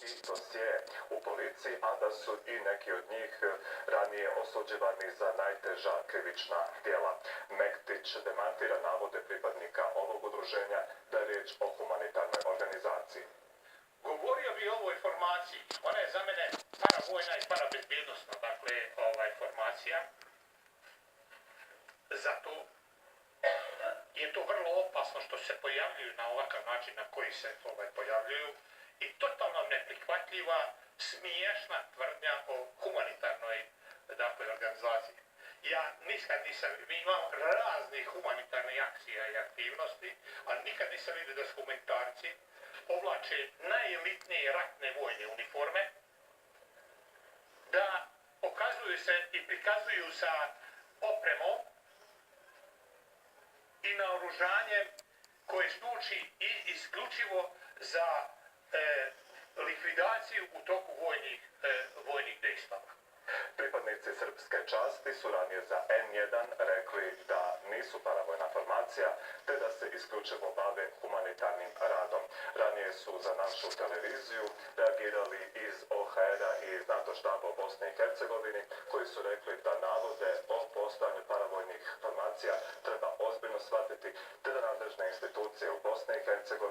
i dosije u policiji, a da su i neki od njih ranije osuđivani za najteža krivična djela. Mektić demantira navode pripadnika ovog udruženja da je riječ o humanitarnoj organizaciji. Govorio bi o ovoj formaciji. Ona je za mene paravojna i parabezbjednostna, dakle, formacija. Zato je to vrlo opasno što se pojavljuju na ovakav način na koji se pojavljuju i totalno neprihvatljiva, smiješna tvrdnja o humanitarnoj, dakle, organizaciji. Ja nikad nisam, mi imamo raznih humanitarnih akcija i aktivnosti, ali nikad nisam vidio da su humanitarci oblače najelitnije ratne vojne uniforme, da pokazuju se i prikazuju sa opremom i naoružanjem koje služi i isključivo za likvidaciju u toku vojnih dejstava. Pripadnici srpske časti su ranije za N1 rekli da nisu paravojna formacija, te da se isključivo bave humanitarnim radom. Ranije su za našu televiziju reagirali iz OHR-a i iz NATO štaba u Bosni i Hercegovini, koji su rekli da navode o postojanju paravojnih formacija treba ozbiljno shvatiti, te da nadležne institucije u Bosni i Hercegovini